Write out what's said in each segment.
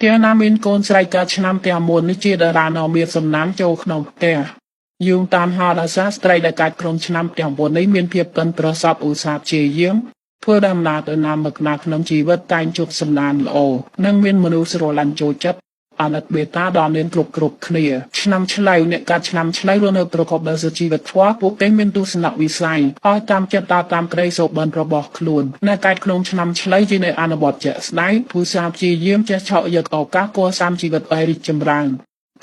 ផ្ទះណាមានកូនស្រីកើតឆ្នាំទាំងមួយនេះជាតារានាំមានសំណាងចូលក្នុងផ្ទះយោងតាមហោរាសាស្ត្រស្ត្រីដែលកើតក្នុងឆ្នាំទាំង4នេះមានភាពប៉ិនប្រសប់ឧស្សាហ៍ព្យាយាមធ្វើដំណើរទៅណាមកណាក្នុងជីវិតតែងជួបសំណាងល្អនិងមានមនុស្សស្រឡាញ់ចូលចិត្តអាណិតមេត្តាដល់នាងគ្រប់គ្រប់គ្នាឆ្នាំឆ្លូវអ្នកកើតឆ្នាំឆ្លូវរស់នៅប្រកបដោយសុជីវធម៌ពួកគេមានទស្សនវិស័យហើយតាមចិត្តដើរតាមក្តីសុបិនរបស់ខ្លួនអ្នកកើតក្នុងឆ្នាំឆ្លូវជាអ្នកអនុវត្តជាក់ស្ដែងឧស្សាហ៍ព្យាយាមចេះឆក់យកឱកាសកសាងជីវិតឲ្យរីកចម្រើន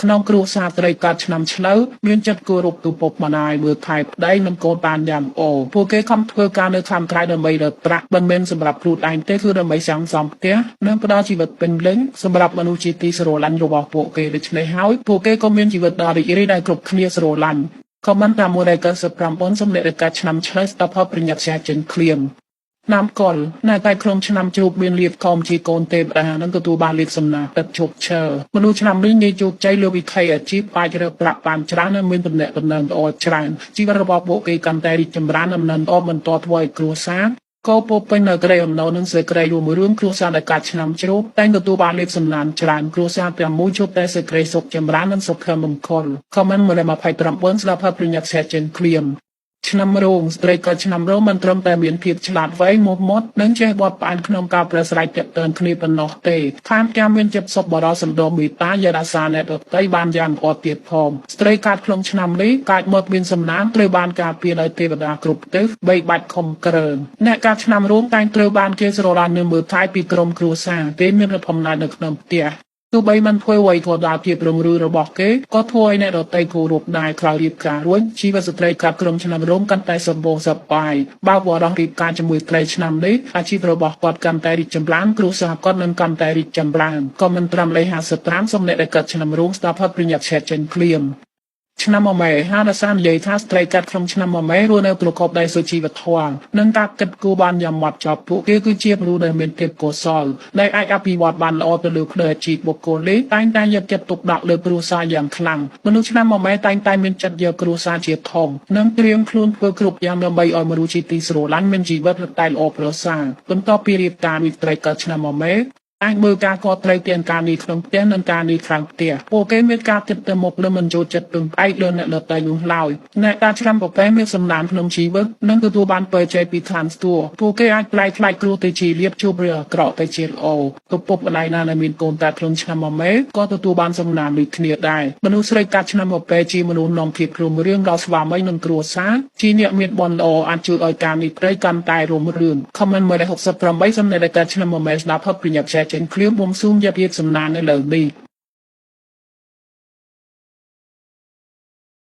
ក្នុងគ្រួសារត្រីកើតឆ្នាំឆ្លូវមានចិត្តគោរពទូពុកម្ដាយមើលថែប្តីនិងកូនបានយ៉ាងល្អពួកគេខំធ្វើការនៅខាងក្រៅដើម្បីរកប្រាក់មិនមែនសម្រាប់ខ្លួនឯងទេគឺដើម្បីសាងសង់ផ្ទះនិងផ្ដល់ជីវិតពេញលេញសម្រាប់មនុស្សជាទីស្រឡាញ់របស់ពួកគេដូច្នេះហើយពួកគេក៏មានជីវិតដ៏រីករាយដែលគ្រប់គ្នាស្រឡាញ់ខមមិនតាម199សម្លេចកើតឆ្នាំឆ្លូវស្ដាប់ផលប្រញាប់ជាចិនឃ្លៀង ឆ្នាំកុលនៅតែក្នុងឆ្នាំជ្រូកមានលៀបខំជាកូនទេវតានឹងទទួលបានលៀបសំណាងទឹកជោគឈើមនុស្សឆ្នាំនេះងាយជោគជ័យលើវិថីអាជីពអាចរកប្រាក់បានច្រើននិងមានទំនាក់ទំនងល្អច្រើនជីវិតរបស់ពួកគេកាន់តែរីកចម្រើនដំណឹងល្អបន្តធ្វើឲ្យគ្រួសារក៏ពោពេញនៅក្រីអំណរនិងសេចក្តីរួមរឿងគ្រួសារដែលកាត់ឆ្នាំជ្រូកតែងទទួលបានលៀបសំណាងច្រើនគ្រួសារទាំងមូលជួបតែសេចក្តីសុខចម្រើននិងសុខមង្គលខមមិន129ស្ដាប់ផលប្រញាប់សេចិនឃ្លៀម ឆ្នាំរោងស្ត្រីក៏ឆ្នាំរោងមិនត្រឹមតែមានភាពឆ្លាតវៃមុះមុតនិងចេះបត់បែនក្នុងការប្រស្រ័យទាក់ទងគ្នាប៉ុណ្ណោះទេថែមទាំងមានចិត្តសប្បុរសសន្តោសមេត្តាយរក្សាអ្នកដទៃបានយ៉ាងល្អទៀតផងស្ត្រីកើតក្នុងឆ្នាំនេះកើតមកមានសំណាងត្រូវបានការពារដោយទេវតាគ្រប់ទិសបីបាច់ខំក្រើនអ្នកកើតឆ្នាំរោងតែងត្រូវបានគេស្រឡាញ់និងមើលថែពីក្រុមគ្រួសារគេមានឫទ្ធិអំណាចនៅក្នុងផ្ទះទោះបីមិនធ្វើអ្វីក៏ដោយភាពរុងរឿងរបស់គេក៏ធ្វើឲ្យអ្នកដទៃគោរពដែរក្រោយរៀបការរួចជីវិតស្ត្រីកាត់ក្រុមឆ្នាំរោងកាន់តែសម្បូរសប្បាយបើបរោះរៀបការជាមួយស្ត្រីឆ្នាំនេះអាជីពរបស់គាត់កាន់តែរីកចម្រើនគ្រួសារគាត់នឹងកាន់តែរីកចម្រើនក៏មិនត្រឹមលេខ55សំអ្នកដែលកាត់ឆ្នាំរោងស្ដាប់ផុតប្រញាប់ឆែកចេញភ្លាមឆ្នាំមមេហារសានិយាយថាស្ត្រីកាត់ក្នុងឆ្នាំមមេរស់នៅប្រកបដោយសុជីវធម៌និងការគិតគូរបានយ៉ាងម៉ត់ចត់ពួកគេគឺជាមនុស្សដែលមានទេពកោសល្យដែលអាចអភិវឌ្ឍបានល្អទៅលើផ្លូវអាជីពបុគ្គលនេះតែងតែយកចិត្តទុកដាក់លើគ្រួសារយ៉ាងខ្លាំងមនុស្សឆ្នាំមមេតែងតែមានចិត្តយកគ្រួសារជាធំនិងត្រៀមខ្លួនធ្វើគ្រប់យ៉ាងដើម្បីឲ្យមនុស្សជាទីស្រឡាញ់មានជីវិតរឹតតែល្អប្រសើរបន្ទាប់ពីរៀបការវិត្រីកើតឆ្នាំមមេអាចមើលការគាត់ត្រូវទាំងការនេះក្នុងផ្ទះនិងការនេះក្រៅផ្ទះពួកគេមានការគិតទៅមុខឬមិនចូលចិត្តពឹងផ្អែកលើអ្នកដទៃនោះឡើយអ្នកតាឆ្នាំប្រពែមានសំណាងក្នុងជីវិតនិងទទួលបានពរជ័យពីឋានសួគ៌ពួកគេអាចប្លែកថ្លៃគ្រោះទៅជាលៀបជួបរឿងអាក្រក់ទៅជាល្អឪពុកម្ដាយណាដែលមានកូនតាក្នុងឆ្នាំមមេក៏ទទួលបានសំណាងដូចគ្នាដែរមនុស្សស្រីកាត់ឆ្នាំប្រពែជាមនុស្សនាំភាពរួមរឿងដល់ស្វាមីនិងគ្រួសារជាអ្នកមានបុណ្យល្អអាចជួយឲ្យការនេះត្រីកាន់តែរួមរឿង Comment 168សំណេរដែលកាត់ឆ្នាំមមេស្ដាប់ផុតប្រញាប់ចែកចេញឃ្លាមបំស៊ូមយកភាពសំណាងនៅលើនេះ។